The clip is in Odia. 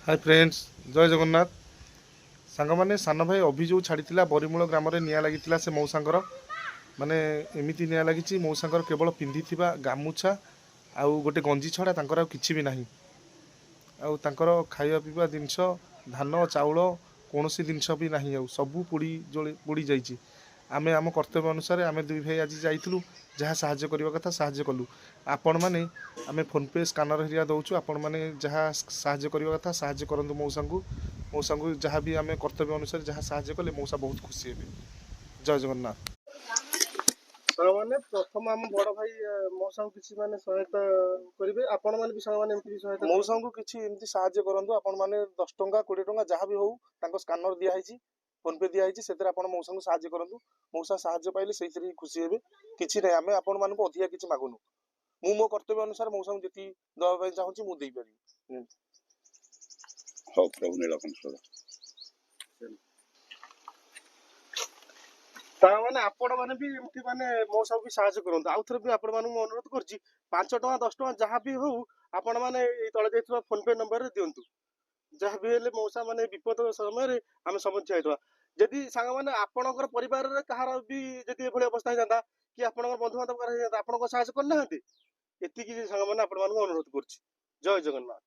ହାଇ ଫ୍ରେଣ୍ଡସ୍, ଜୟ ଜଗନ୍ନାଥ। ସାଙ୍ଗମାନେ, ସାନ ଭାଇ ଅଭି ଯେଉଁ ଛାଡ଼ିଥିଲା, ବରିମୂଳ ଗ୍ରାମରେ ନିଆଁ ଲାଗିଥିଲା ସେ ମଉସାଙ୍କର। ମାନେ ଏମିତି ନିଆଁ ଲାଗିଛି, ମଉସାଙ୍କର କେବଳ ପିନ୍ଧିଥିବା ଗାମୁଛା ଆଉ ଗୋଟେ ଗଞ୍ଜି ଛଡ଼ା ତାଙ୍କର ଆଉ କିଛି ବି ନାହିଁ। ଆଉ ତାଙ୍କର ଖାଇବା ପିଇବା ଜିନିଷ, ଧାନ ଚାଉଳ, କୌଣସି ଜିନିଷ ବି ନାହିଁ, ଆଉ ସବୁ ପୋଡ଼ି ଜଳି ପୋଡ଼ି ଯାଇଛି। ଆମେ ଆମ କର୍ତ୍ତବ୍ୟ ଅନୁସାରେ ଆମେ ଦୁଇ ଭାଇ ଆଜି ଯାଇଥିଲୁ, ଯାହା ସାହାଯ୍ୟ କରିବା କଥା ସାହାଯ୍ୟ କଲୁ। ଆପଣମାନେ, ଆମେ ଫୋନ୍ପେ ସ୍କାନର ହେରିକା ଦେଉଛୁ, ଆପଣମାନେ ଯାହା ସାହାଯ୍ୟ କରିବା କଥା ସାହାଯ୍ୟ କରନ୍ତୁ ମଉସାଙ୍କୁ। ମଉସାଙ୍କୁ ଯାହା ବି ଆମେ କର୍ତ୍ତବ୍ୟ ଅନୁସାରେ ଯାହା ସାହାଯ୍ୟ କଲେ ମଉସା ବହୁତ ଖୁସି ହେବେ। ଜୟ ଜଗନ୍ନାଥ। ସାଙ୍ଗମାନେ, ପ୍ରଥମ ଆମ ବଡ ଭାଇ ମଉସାଙ୍କୁ କିଛି ମାନେ ସହାୟତା କରିବେ। ଆପଣମାନେ ବି ସାଙ୍ଗମାନେ ଏମିତି ବି ସହାୟତା ମଉସାଙ୍କୁ କିଛି ଏମିତି ସାହାଯ୍ୟ କରନ୍ତୁ ଆପଣମାନେ। 10 ଟଙ୍କା, 20 ଟଙ୍କା, ଯାହା ବି ହଉ, ତାଙ୍କ ସ୍କାନର ଦିଆହେଇଛି, ଫୋନ୍ ପେ ଦିଆହେଇଛି, ସେଥିରେ ଆପଣ ମଉସାଙ୍କୁ ସାହାଯ୍ୟ କରନ୍ତୁ। ମଉସା ସାହାଯ୍ୟ ପାଇଲେ ସେଇଥିରେ ହିଁ ଖୁସି ହେବେ। କିଛି ନାହିଁ, ଆମେ ଆପଣମାନଙ୍କୁ ଅଧିକା କିଛି ମାଗୁନୁ। ମୁଁ ମୋ କର୍ତ୍ତବ୍ୟ ଅନୁସାରେ ମଉସାଙ୍କୁ ଯେତିକି ଦେବା ପାଇଁ ଚାହୁଁଛି ମୁଁ ଦେଇପାରିବି। ହଉ, ପ୍ରଭୁ ନୀଳକଣ୍ଠ। ତା ମାନେ ଆପଣ ମାନେ ବି ଏମିତି ମାନେ ମଉସାକୁ ବି ସାହାଯ୍ୟ କରନ୍ତୁ। ଆଉ ଥରେ ବି ଆପଣମାନଙ୍କୁ ମୁଁ ଅନୁରୋଧ କରୁଛି, 5 ଟଙ୍କା, 10 ଟଙ୍କା, ଯାହା ବି ହଉ, ଆପଣମାନେ ଏଇ ତଳେ ଦେଇଥିବା ଫୋନ ପେ ନମ୍ବରରେ ଦିଅନ୍ତୁ। ଯାହା ବି ହେଲେ ମଉସା ମାନେ ବିପଦ ସମୟରେ ଆମେ ସମସ୍ତେ ଠିଆ ହେଇଥିବା। ଯଦି ସାଙ୍ଗମାନେ ଆପଣଙ୍କର ପରିବାରରେ କାହାର ବି ଯଦି ଏଭଳି ଅବସ୍ଥା ହେଇଥାନ୍ତା କି ଆପଣଙ୍କର ବନ୍ଧୁବାନ୍ଧବ କାହାର ହେଇଥାନ୍ତା, ଆପଣଙ୍କ ସାହାଯ୍ୟ କରିନାହାନ୍ତି? ଏତିକି ସାଙ୍ଗମାନେ ଆପଣମାନଙ୍କୁ ଅନୁରୋଧ କରୁଛି। ଜୟ ଜଗନ୍ନାଥ।